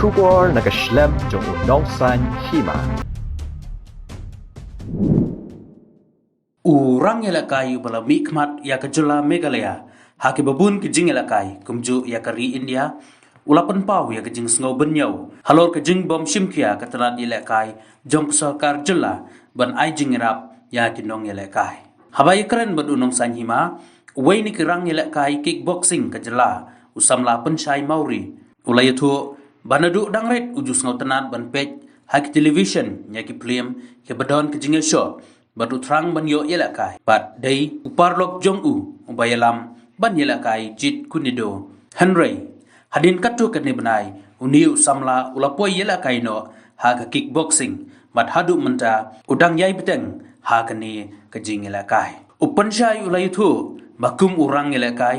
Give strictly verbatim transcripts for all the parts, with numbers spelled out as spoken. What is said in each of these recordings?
Khubor na ka shlem jong u Nongsaiñ Hima. U rang ïalehkai uba la mihkhmat ïa ka jylla Meghalaya ha kiba bun ki jingïalehkai kumjuh ïa ka ri India, u la pynpaw ïa ka jingsngew bynñiew halor ka jingbym shim khia ka tnat ïalehkai jong ka sorkar jylla ban ai jingïarap ïa ki nongïalehkai. Haba ïakren bad u Nongsaiñ Hima, uwei na ki rang ïalehkai kickboxing ka jylla, u samla Pynshai Mawrie, u la ïathuh ba naduh dang rit u ju sngewtynnat ban peit ha ki television, ïa ki phlim kiba don ka jingïashoh bad u thrang ban ïoh ïalehkai. Bad dei u paralok jong u uba ïalam ban ïalehkai jied khuid do. Hynrei hadien katto katne bnai, une u samla u la poi ïalehkai noh ha ka kickboxing, bad haduh mynta u dang ïai bteng ha kane ka jingïalehkai. U Pynshai u la ïathuh ba kum u rang ïalehkai,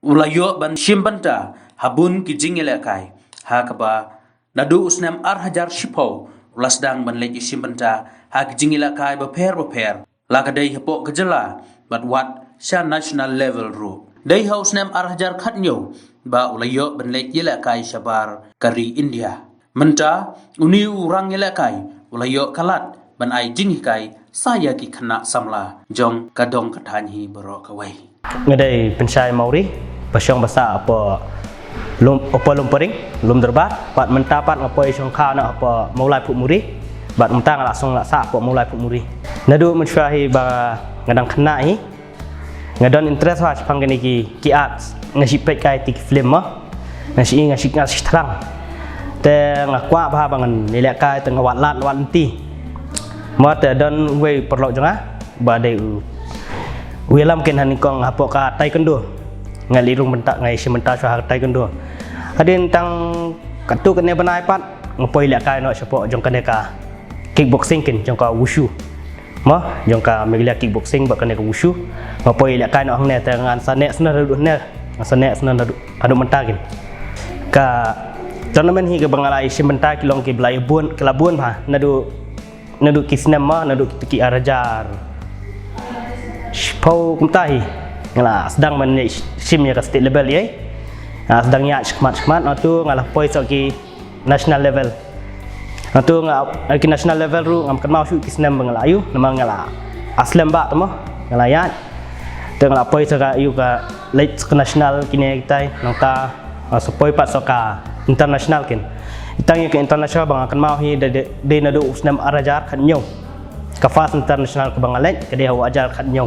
u la ïoh ban shim bynta ha bun ki jingïalehkai, ha kaba naduh u snem ar hajar shiphew u la sdang ban leit ïashim bynta ha ki jingïalehkai bapher bapher, la ka dei hapoh ka jylla bad wat sha national level ruh. Dei ha u snem ar hajar khathynñiew ba u la ïoh ban leit ïalehkai shabar ka ri India. Mynta une u rang ïalehkai u la ïoh ka lad ban ai jinghikai sha ïa ki khynnah samla jong ka dong ka thaiñ hi baroh kawei. Nga dei Pynshai Mawrie, ba shong ba sah hapoh Lum, hapoh Lumparing, Lumdurbar, bad mynta pat nga poi shongkha noh hapoh Mawlai Phuhmuri, bad mynta nga la shong la sah hapoh Mawlai Phuhmuri. Naduh mynshuwa hi ba nga dang khynnah hi, nga don interest ha shaphang kine ki, ki arts, nga shu peit kai te ki film mo. Nga shu, nga shu, nga shu thrang. Te nga kwah bha ba ngan ïalehkai, te nga wad lad wad lynti. Mo, te don uwei u paralok jong nga ba dei u, u ïalam keiñ ha nyngkong hapoh ka taekwondo. Nga leit rung bynta, nga ïashim bynta shuwa ha ka taekwondo. Hadien tang katto katne bnai pat nga poi ïalehkai noh shapoh jong kane ka kickboxing keiñ, jong ka wushu. Mo, jong ka Meghalaya kickboxing bad kane ka wushu. Nga poi ïalehkai noh hangne, te ngan sa neh shuh naduh hangne. Ngan sa neh shuh naduh, haduh mynta keiñ. Ka tournament hi kaba nga la ïashim bynta ki long kiba la ïa bun, ki la bun bha. Naduh, naduh ki snem mo, naduh ki, ki ar hajar shiphew kumta hi, nga la sdang ban ïa shim ïa ka state level ïa. Nga la sdang ïaid shakhmat shakhmat, nangtu nga la poi sha ki national level. Nangtu nga, ki national level ruh ngam kynmaw shuh ki snem ba nga la ïoh, namar nga la slem bha te mo, nga la ïaid. Te nga la poi sha ka, ïoh ka leit sha ka national kine kitai, nangta nga sa poi pat sha ka international keiñ. Tang ïa ka international ba nga kynmaw hi dei, dei, dei naduh u snem ar hajar khathynñiew. Ka first international kaba nga leit ka dei ha u ar hajar khathynñiew.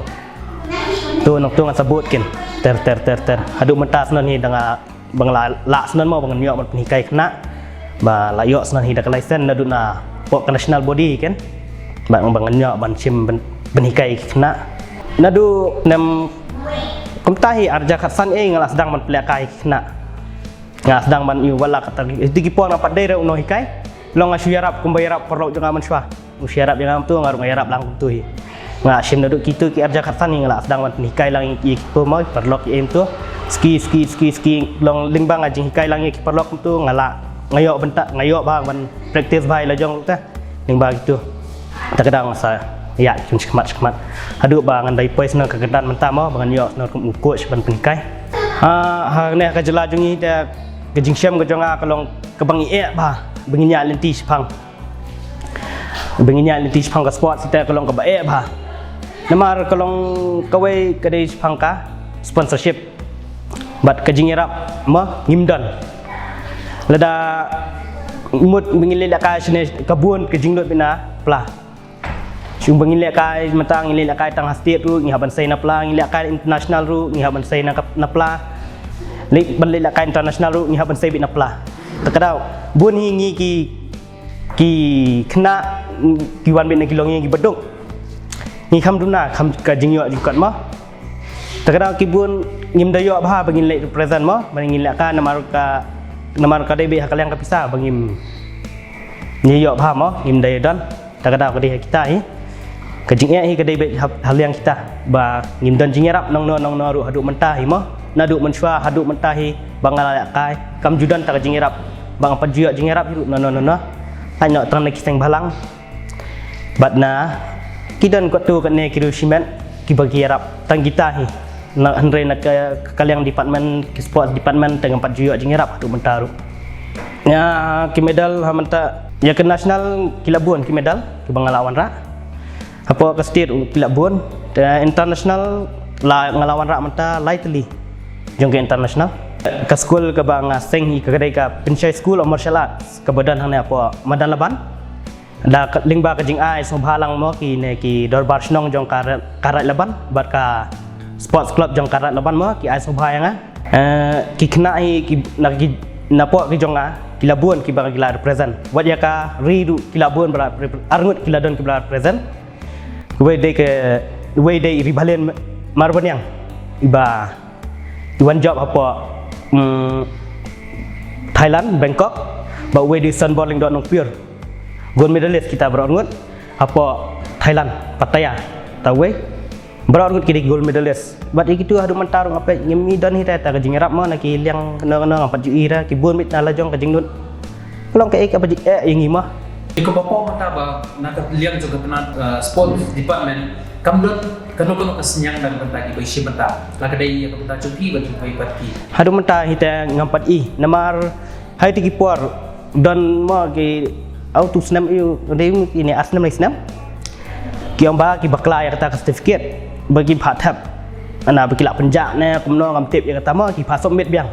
Tu nangtu nga sa bud keiñ ter ter ter ter. Haduh mynta shnong hi da nga ba nga la lah shnong mo ba ngan ïoh ban pynhikai khynnah. Ba la ïoh shnong hi da ka license naduh na pok ka national body keiñ. Ba, ba ngan ïoh ban shim ban, ban hikai khynnah. Naduh snem kumta hi ar hajar khatsan ei nga la sdang ban pynlehkai khynnah. Nga sdang ban ïoh wala kata. Iti ki por nga pat dei re u nonghikai. Long nga shu ïarap kumba ïarap paralok jong nga mynshuwa. U shu ïarap ïa nga kumtu, nga ruh nga ïarap lang kumtu hi. Nga shim naduh kitu ki ar hajar khatsan hi nga la sdang ban pynhikai lang ïa ki, ïa ki paralok ïa em tu. Ski, ski, ski, ski. Long lyngba nga jinghikai lang ïa ki paralok kumtu, nga la, nga ïoh bynta, nga ïoh bha ban practice bha ïa la jong ruh te. Lyngba kitu. Ta ka daw nga sa ïaid kum shakhmat shakhmat. Haduh ba ngan dei poi shnong ka kyrdan mynta mo, ba ngan ïoh shnong kum u coach ban pynhikai. Ha, ha ne ka jylla jong ngi te ka jingshem ka jong nga ka long kaba ngi eh bha, ba ngin ïaid lynti shaphang. Ba ngin ïaid lynti shaphang ka sports te ka long kaba eh bha. Namar ka long kawei ka dei shaphang ka sponsorship. Bad ka jingïarap mo ngim don. Lada mut ba ngin leit lehkai shane ka bun ka jinglut bad na pla. Shu ba ngin lehkai mynta ngin lehkai tang ha state ruh ngi hap ban sei na pla, ngin lehkai international ruh ngi hap ban sei na ka, na pla. Leit ban lehkai international ruh ngi hap ban sei bad na pla. Ta ka daw bun hi ngi ki, ki khynnah ki wan bad na ki longïing kiba duk. Ngi kham duna kham ka jingïoh jingkot mo. Ta ka daw ki bun ngim da ïoh bha ba ngin leit represent mo, ba ngin lehkai namar ka, namar ka dei beit ha ka liang ka pisa ba ngim, ngim ïoh bha mo, ngim da ïoh don. Ta ka daw ka dei ha kita hi. Ka jingeh hi ka dei beit ha, ha liang kita ba ngim don jingïarap nongno nongno ruh haduh mynta hi mo. Naduh mynshuwa haduh mynta hi ba nga la lehkai kam ju don ta ka jingïarap. Ba nga pat ju ïoh jingïarap hi ruh nongno nongno. Hynrei tang na ki seng bhalang. Bad na ki don katto katne ki riew shimet kiba ki ïarap tang kita hi. Na hynrei na ka, ka liang department, ki sports department te ngam pat ju ïoh jingïarap haduh mynta ruh. Ïa ki medal ha mynta, ïa ka national ki la bun ki medal kiba nga la wanrah. Hapoh ka state ki la bun, te international la nga la wanrah mynta lai tylli jong ka international. Ka skul kaba nga seng hi ka dei ka Pynshai School of Martial Arts kaba don hangne hapoh Madan Laban. Da ka lyngba ka jingai sngewbha lang mo kine ki dorbar shnong jong ka Raid, ka Raid Laban bad ka sports club jong ka Raid Laban mo ki ai sngewbha ïa nga. Eh, ki khynnah hi ki na ki napoh ki jong nga ki la bun kiba ki la represent. Wat ïa ka ri ruh ki la bun ba la repre-, arngut ki la don kiba la represent. Wei dei ka, wei dei i Ri Bhalen Marbaniang iba i wan jop hapoh, mm, Thailand, Bangkok, bad wei dei Sanbor Lyngdoh Nongpyiur. Gold medalist kita baroh arngut hapoh Thailand, Pattaya. Ta wei baroh arngut ki dei gold medalist. Bad ïa kitu haduh mynta ruh nga peit ngim don hi te ta ka jingïarap mo na ki liang kano kano, ngam pat ju ïohi re, ki bun beit na la jong ka jingnud. Ka long kaei kaba jik eh ïa ngi mo. Ïa kaba pom mynta ba na ka liang jong ka tnat, uh, sports department kam don kano kano ka synñiang na ka bynta kiba ïashim bynta, la ka dei ïa ka bynta jong phi ban jingpait pat ki. Haduh mynta hi te ngam pat ïohi namar ha ite ki por don mo ki, au tu snem ïa u dei u kine ar snem lai snem. Ki ong ba ki bakla ïa kata ka certificate ba ki bha thep. Ana ba ki la pynjah ne kumno ngam tip ïa kata mo, ki pha submit biang.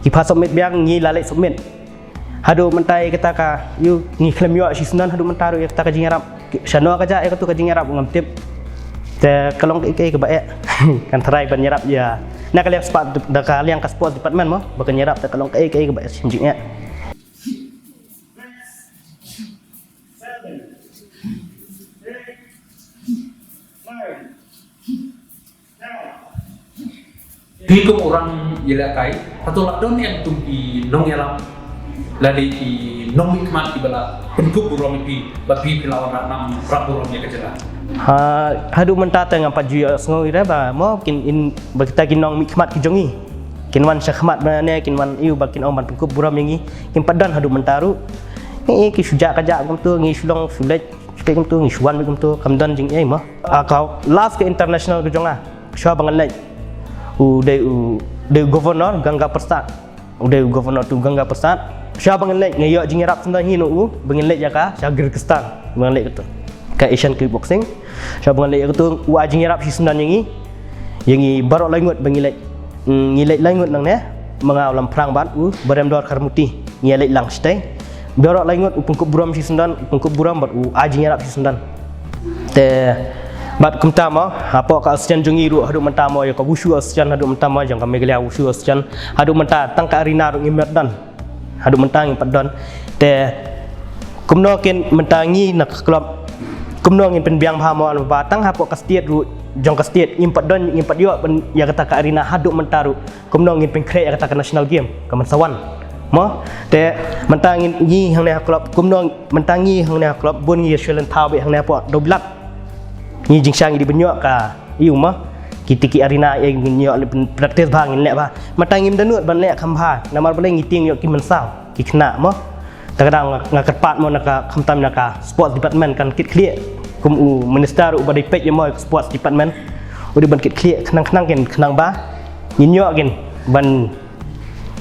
Ki pha submit biang, ngi la leit submit. Haduh mynta ïa kata ka, ïa u ngi khlem ïoh shisyndon haduh mynta ruh ïa kata ka jingïarap. Shano ka jia ïa katu ka jingïarap ngam tip. Te ka long kaei kaei kaba eh. Kan tharai ban ïarap ïa na ka liang sport, da ka liang ka sports department mo ba kan ïarap, te ka long kaei kaei kaba eh shim jingeh. Phi kum u rangïalehkai, hato la don em kum ki nongïalam lane ki nongmihkhmat kiba la pynkup burom ïa phi bad phi phi la wanrah nam rah burom ïa ka jylla? Ha, haduh mynta te ngam pat ju ïohsngew ïa re ba mo kin in ba kita ki nongmihkhmat ki jong ngi kin wan shakhmat ba ne kin wan ïa u ba kin ong ban pynkup burom ïa ngi. Ngim pat don haduh mynta ruh. Ngi ki shu jah ka jah kumtu, ngi shu long shu leit shu peit kumtu, ngi shu wan beit kumtu, kam don jingeh mo. Ah, ka last ka international ka jong nga shuwa ba ngan leit, u dei u, dei u Governor Ganga Prasad. U dei u Governor tu Ganga Prasad. Shuwa ba ngan leit nga ïoh jingïarap syndon hi na u ba ngan leit ïa ka sha Kyrgyzstan ba ngan leit katu ka Asian Kickboxing. Shuwa ba ngan leit ïa katu u ai jingïarap shisyndon ïa ngi, ïa ngi baroh lai ngut ba ngi leit. Mm, ngi leit lai ngut nangne, ma nga u Lamphrang bad u Baremdor Kharmuti. Ngi leit lang shatei. Baroh lai ngut u pynkup burom shisyndon, u pynkup burom bad u ai jingïarap shisyndon. Te bad kumta mo, hapoh ka association jong ngi ruh haduh mynta mo, ïa ka Wushu Association haduh mynta mo, jong ka Meghalaya Wushu Association haduh mynta, tang ka arena ruh ngim don. Haduh mynta ngim pat don. Te kumno kin mynta ngi na ka club, kumno ngin pynbiang bha mo ba tang hapoh ka state ruh, jong ka state ngim pat don, ngim pat ïoh ban ïa kata ka arena haduh mynta ruh. Kumno ngin pynkhreh ïa kata ka national game ka mynsawan mo. Te mynta ngin ngi hangne ha club, kumno mynta ngi hangne ha club bun ngi ïa shu len thaw beit hangne hapoh Dewbilat. Ngi jingshisha ngi dei ban ïoh ka ïa u mo, kiti ki arena ïa ngin ïoh practice bha, ngin leh bha. Mynta ngim da nud ban leh kham bha namar balei, ngi tieng ïoh ki mynsaw ki khynnah mo. Ta ka dang nga, nga kyrpad mo na ka, khamtam na ka sports department kan kit khlieh. Kum u minister uba dei peit ïa mo ka sports department, u dei ban kit khlieh khnang khnang kin khnang ba ngin ïoh kin ban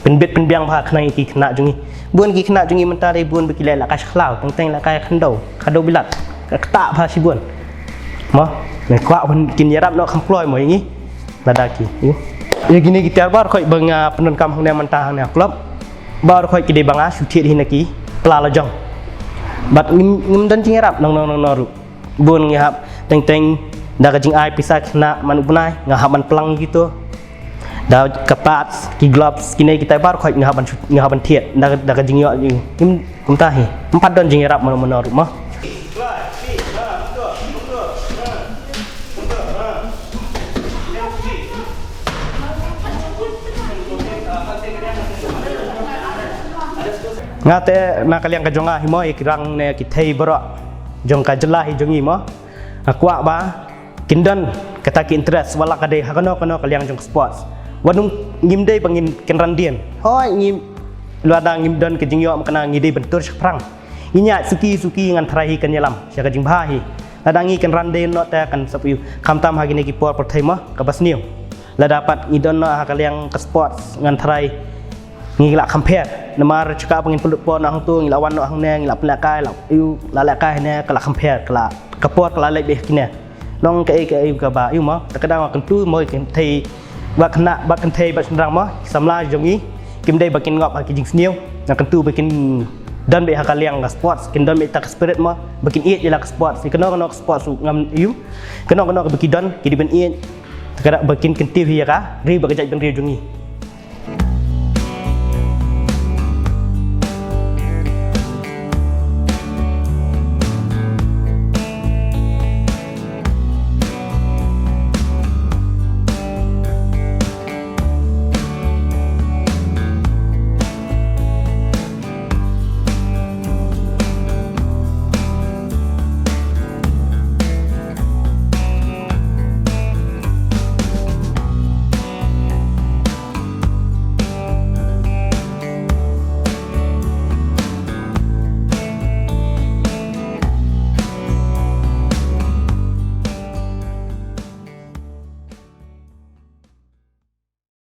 pynbit pynbiang bha khnang ïa ki khynnah jong ngi. Bun ki khynnah jong ngi mynta dei bun ba ki leh la kai sha khlaw, teng teng la kai khyndew, ka Dewbilat, ka ktah bha shibun. Mo, nga kwah ban kin ïarap noh kham kloi mo ïa ngi. Lada ki ïa kine ki tiar baroh khoit ba nga pyndonkam hangne mynta hangne ha club, baroh khoit ki dei ba nga shu thied hi na ki pla la jong. Bad ngim, ngim don jingïarap nang nang nang nang ruh. Bun ngi hap teng teng da ka jingai pisa khynnah man u bnai nga hap ban plang kito. Da ka pads, ki gloves, kine kita baroh khoit nga hap ban shu, nga hap ban thied da, da ka jingïoh. Ngim kumta hi. Ngim pat don jingïarap mano mano ruh mo. Nga te na ka liang ka jong nga hi mo, ïa ki rang ne ki thei baroh jong ka jylla hi jong ngi mo, nga kwah ba kin don kata ki interest, wat la ka dei ha kano kano ka liang jong ka sports. Wat nang ngim dei ba ngin kynran dien. Hooid, ngim, lada ngim don ka jingïoh mo, kane ngi dei ban tur shaphrang. Ngi ïaid suki suki, ngan tharai hi kan ïalam sha ka jingbha hi. Lada ngi kynran dien noh te kan sap ïa u, khamtam ha kine ki por pyrthei mo, kaba sniew. Lada pat ngi don noh ha ka liang ka sports, ngan tharai ngi la compare. Namar chuka ba ngin pynlut por noh hangtu, ngi la wan noh hangne, ngi la pynlehkai, la ïoh la lehkai hangne, ka la compare, ka la, ka por ka la leit beit ha kine. Long kaei kaei kaba ïoh mo, te ka dang wa kyntu mo, kynthei, wa khynnah, wa kynthei, wa shynrang mo, samla jong ngi kim dei ba kin ngop ha ki jingsniew, nga kyntu ba kin don beit ha ka liang ka sports, kin don beit ta ka spirit mo, ba kin ïeit ïa la ka sports. Kano kano ka sports ngam ïoh, kano kano ba ki don, ki dei ban ïeit. Te ka dang ba kin kyntiew hi ïa ka ri bad ka jaitbynriew jong ngi.